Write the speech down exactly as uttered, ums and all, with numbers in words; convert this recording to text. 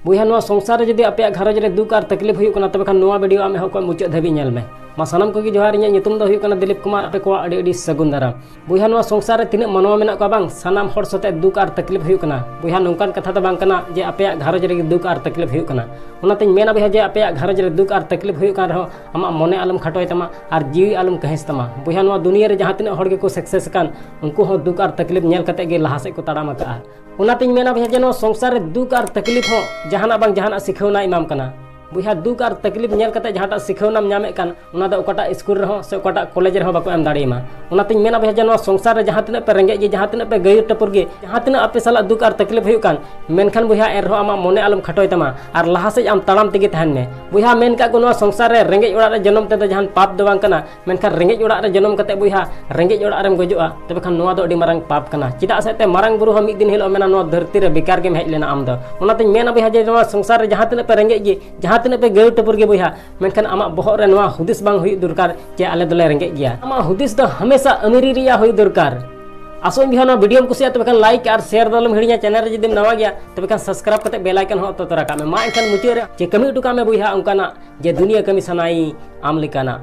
ᱵᱚᱭᱦᱟ, ᱱᱚᱣᱟ ᱥᱚᱝᱥᱟᱨ ᱨᱮ ᱡᱩᱫᱤ ᱟᱯᱮᱭᱟᱜ ᱜᱷᱟᱨᱚᱸᱡᱽ ᱨᱮ ᱫᱩᱠ ᱟᱨ ᱛᱟᱠᱞᱤᱯ ᱦᱩᱭᱩᱜ ᱠᱟᱱᱟ, ᱛᱚᱵᱮ ᱠᱷᱟᱱ ᱱᱚᱣᱟ ᱵᱷᱤᱰᱤᱭᱳ ᱟᱢ ᱮᱦᱚᱵ ᱠᱷᱚᱱ ᱢᱩᱪᱟᱹᱫ ᱫᱷᱟᱹᱵᱤᱡ ᱧᱮᱞ ᱢᱮ᱾ ᱢᱟ ᱥᱟᱱᱟᱢ ᱠᱚᱜᱮ ᱡᱚᱦᱟᱨ, ᱤᱧᱟᱹᱜ ᱧᱩᱛᱩᱢ ᱫᱚ ᱦᱩᱭᱩᱜ ᱠᱟᱱᱟ ᱫᱤᱞᱤᱯ ᱠᱩᱢᱟᱨ, ᱟᱯᱮ ᱠᱚᱣᱟᱜ ᱟᱹᱰᱤ ᱟᱹᱰᱤ ᱥᱟᱹᱜᱩᱱ ᱫᱟᱨᱟᱢ᱾ ᱵᱚᱭᱦᱟ, ᱱᱚᱣᱟ ᱥᱚᱝᱥᱟᱨ ᱨᱮ ᱛᱤᱱᱟᱹᱜ ᱢᱟᱱᱣᱟ ᱢᱮᱱᱟᱜ ᱠᱚᱣᱟ ᱵᱟᱝ, ᱥᱟᱱᱟᱢ ᱦᱚᱲ ᱥᱟᱛᱮᱜ ᱫᱩᱠ ᱟᱨ ᱛᱟᱠᱞᱤᱯ ᱦᱩᱭᱩᱜ ᱠᱟᱱᱟ᱾ ᱵᱚᱭᱦᱟ, ᱱᱚᱝᱠᱟᱱ ᱠᱟᱛᱷᱟ ᱫᱚ ᱵᱟᱝ ᱠᱟᱱᱟ ᱡᱮ ᱟᱯᱮᱭᱟᱜ ᱜᱷᱟᱨᱚᱸᱡᱽ ᱨᱮᱜᱮ ᱫᱩᱠ ᱟᱨ ᱛᱟᱠᱞᱤᱯ ᱦᱩᱭᱩᱜ ᱠᱟᱱᱟ᱾ ᱚᱱᱟᱛᱤᱧ ᱢᱮᱱᱟ ᱵᱚᱭᱦᱟ, ᱡᱮ ᱟᱯᱮᱭᱟᱜ ᱜᱷᱟᱨᱚᱸᱡᱽ ᱨᱮ ᱫᱩᱠ ᱟᱨ ᱛᱟᱠᱞᱤᱯ ᱦᱩᱭᱩᱜ ᱠᱟᱱ ᱨᱮᱦᱚᱸ, ᱟᱢᱟᱜ ᱢᱚᱱᱮ ᱟᱞᱚᱢ ᱠᱷᱟᱴᱚᱭ ᱛᱟᱢᱟ ᱟᱨ ᱡᱤᱣᱤ ᱟᱞᱚᱢ ᱠᱟᱹᱦᱤᱥ ᱛᱟᱢᱟ᱾ ᱵᱚᱭᱦᱟ, ᱱᱚᱣᱟ ᱫᱩᱱᱤᱭᱟᱹ ᱨᱮ ᱡᱟᱦᱟᱸ ᱛᱤᱱᱟᱹᱜ ᱦᱚᱲ ᱜᱮᱠᱚ ᱥᱟᱠᱥᱮᱥ ᱟᱠᱟᱱ, ᱩᱱᱠᱩ ᱦᱚᱸ ᱫᱩᱠ ᱟᱨ ᱛᱟᱠᱞᱤᱯ ᱧᱮᱞ ᱠᱟᱛᱮ ᱜᱮ ᱞᱟᱦᱟ ᱥᱮᱫ ᱠᱚ ᱛᱟᱲᱟᱢ ᱟᱠᱟᱜᱼᱟ᱾ ᱚᱱᱟᱛᱤᱧ ᱢᱮᱱᱟ ᱵᱚᱭᱦᱟ, ᱡᱮ ᱱᱚᱣᱟ ᱥᱚᱝᱥᱟᱨ ᱨᱮ ᱫᱩᱠ ᱟᱨ ᱛᱟᱠᱞᱤᱯ ᱦᱚᱸ ᱡᱟᱦᱟᱱᱟᱜ ᱵᱟᱝ ᱡᱟᱦᱟᱱᱟᱜ ᱥᱤᱠᱷᱟᱹᱣᱱᱟᱭ ᱮᱢᱟᱢ ᱠᱟᱱᱟ᱾ ᱵᱚᱭᱦᱟ, ᱫᱩᱠ ᱟᱨ ᱛᱟᱠᱞᱤᱯ ᱧᱮᱞ ᱠᱟᱛᱮ ᱡᱟᱦᱟᱸᱴᱟᱜ ᱥᱤᱠᱷᱟᱹᱣᱱᱟᱢ ᱧᱟᱢᱮᱫ ᱠᱟᱱ, ᱚᱱᱟ ᱫᱚ ᱚᱠᱟᱴᱟᱜ ᱥᱠᱩᱞ ᱨᱮᱦᱚᱸ ᱥᱮ ᱚᱠᱟᱴᱟᱜ ᱠᱚᱞᱮᱡᱽ ᱨᱮᱦᱚᱸ ᱵᱟᱠᱚ ᱮᱢ ᱫᱟᱲᱮᱭᱟᱢᱟ᱾ ᱚᱱᱟᱛᱤᱧ ᱢᱮᱱᱟ ᱵᱚᱭᱦᱟ, ᱡᱮ ᱱᱚᱣᱟ ᱥᱚᱝᱥᱟᱨ ᱨᱮ ᱡᱟᱦᱟᱸ ᱛᱤᱱᱟᱹᱜ ᱯᱮ ᱨᱮᱸᱜᱮᱡ ᱜᱮ, ᱡᱟᱦᱟᱸ ᱛᱤᱱᱟᱹᱜ ᱯᱮ ᱜᱟᱹᱭᱩᱨ ᱴᱟᱹᱯᱩᱨ ᱜᱮ, ᱡᱟᱦᱟᱸ ᱛᱤᱱᱟᱹᱜ ᱟᱯᱮ ᱥᱟᱞᱟᱜ ᱫᱩᱠ ᱟᱨ ᱛᱟᱠᱞᱤᱯ ᱦᱩᱭᱩᱜ ᱠᱟᱱ, ᱢᱮᱱᱠᱷᱟᱱ ᱵᱚᱭᱦᱟ, ᱮᱱ ᱨᱮᱦᱚᱸ ᱟᱢᱟᱜ ᱢᱚᱱᱮ ᱟᱞᱚᱢ ᱠᱷᱟᱴᱚᱭ ᱛᱟᱢᱟ ᱟᱨ ᱞᱟᱦᱟ ᱥᱮᱫ ᱟᱢ ᱛᱟᱲᱟᱢ ᱛᱮᱜᱮ ᱛᱟᱦᱮᱱ ᱢᱮ᱾ ᱵᱚᱭᱦᱟ, ᱢᱮᱱ ᱠᱟᱜ ᱠᱚ, ᱱᱚᱣᱟ ᱥᱚᱝᱥᱟᱨ ᱨᱮ ᱨᱮᱸᱜᱮᱡ ᱚᱲᱟᱜ ᱨᱮ ᱡᱚᱱᱚᱢ ᱛᱮᱫᱚ ᱡᱟᱦᱟᱱ ᱯᱟᱯ ᱫᱚ ᱵᱟᱝ ᱠᱟᱱᱟ, ᱢᱮᱱᱠᱷᱟᱱ ᱨᱮᱸᱜᱮᱡ ᱚᱲᱟᱜ ᱨᱮ ᱡᱚᱱᱚᱢ ᱠᱟᱛᱮ ᱵᱚᱭᱦᱟ, ᱨᱮᱸᱜᱮᱡ ᱚᱲᱟᱜ ᱨᱮᱢ ᱜᱚᱡᱚᱜᱼᱟ, ᱛᱚᱵᱮ ᱠᱷᱟᱱ ᱱᱚᱣᱟ ᱫᱚ ᱟᱹᱰᱤ ᱢᱟᱨᱟᱝ ᱯᱟᱯ ᱠᱟᱱᱟ᱾ ᱪᱮᱫᱟᱜ ᱥᱮ ᱮᱱᱛᱮ ᱢᱟᱨᱟᱝ ᱵᱩᱨᱩ ᱦᱚᱸ ᱢᱤᱫ ᱫᱤᱱ ᱦᱤᱞᱳᱜ ᱢᱮᱱᱟ, ᱱᱚᱣᱟ ᱫᱷᱟᱹᱨᱛᱤ ᱨᱮ ᱵᱮᱠᱟᱨ ᱜᱮᱢ ᱦᱮᱡ ᱞᱮᱱᱟ ᱟᱢ ᱫᱚ᱾ ᱚᱱᱟᱛᱤᱧ ᱢᱮᱱᱟ ᱵᱚᱭᱦᱟ, ᱡᱮ ᱱᱚᱣᱟ ᱥᱚᱝᱥᱟᱨ ᱨᱮ ᱡᱟᱦᱟᱸ ᱛᱤᱱᱟᱹᱜ ᱯᱮ ᱨᱮᱸᱜᱮᱡ ᱜᱮ, ᱡᱟᱦᱟᱸ ᱛᱤᱱᱟᱹᱜ ᱯᱮ ᱜᱟᱹᱭᱩᱨ ᱴᱟᱹᱯᱩᱨ ᱜᱮ ᱵᱚᱭᱦᱟ, ᱢᱮᱱᱠᱷᱟᱱ ᱟᱢᱟᱜ ᱵᱚᱦᱚᱜ ᱨᱮ ᱱᱚᱣᱟ ᱦᱩᱫᱤᱥ ᱵᱟᱝ ᱦᱩᱭᱩᱜ ᱫᱚᱨᱠᱟᱨ ᱡᱮ ᱟᱞᱮ ᱫᱚᱞᱮ ᱨᱮᱸᱜᱮᱡ ᱜᱮᱭᱟ᱾ ᱟᱢᱟᱜ ᱦᱩᱫᱤᱥ ᱫᱚ ᱦᱟᱢᱮᱥᱟ ᱟᱢᱤᱨᱤ ᱨᱮᱭᱟᱜ ᱦᱩᱭᱩᱜ ᱫᱚᱨᱠᱟᱨ᱾ ᱟᱥᱚᱜ ᱟᱹᱧ ᱵᱚᱭᱦᱟ, ᱱᱚᱣᱟ ᱵᱷᱤᱰᱤᱭᱳᱢ ᱠᱩᱥᱤᱭᱟᱜᱼᱟ, ᱛᱚᱵᱮ ᱠᱷᱟᱱ ᱞᱟᱭᱤᱠ ᱟᱨ ᱥᱮᱭᱟᱨ ᱫᱚ ᱟᱞᱚᱢ ᱦᱤᱲᱤᱧᱟ᱾ ᱪᱮᱱᱮᱞ ᱨᱮ ᱡᱩᱫᱤᱢ ᱱᱟᱣᱟ ᱜᱮᱭᱟ, ᱛᱚᱵᱮ ᱠᱷᱟᱱ ᱥᱟᱵᱥᱠᱨᱟᱭᱤᱵ ᱠᱟᱛᱮ ᱵᱮᱞ ᱟᱭᱠᱚᱱ ᱦᱚᱸ ᱚᱛᱚ ᱛᱚᱨᱟ ᱠᱟᱜ ᱢᱮ᱾ ᱢᱟ ᱮᱱᱠᱷᱟᱱ ᱢᱩᱪᱟᱹᱫ ᱨᱮ ᱪᱮ ᱠᱟᱹᱢᱤ ᱦᱚᱴᱚ ᱠᱟᱜ ᱢᱮ ᱵᱚᱭᱦᱟ, ᱚᱱᱠᱟᱱᱟᱜ ᱡᱮ ᱫᱩᱱᱤᱭᱟᱹ ᱠᱟᱹᱢᱤ ᱥᱟᱱᱟᱭᱤᱧ ᱟᱢ ᱞᱮᱠᱟᱱᱟᱜ᱾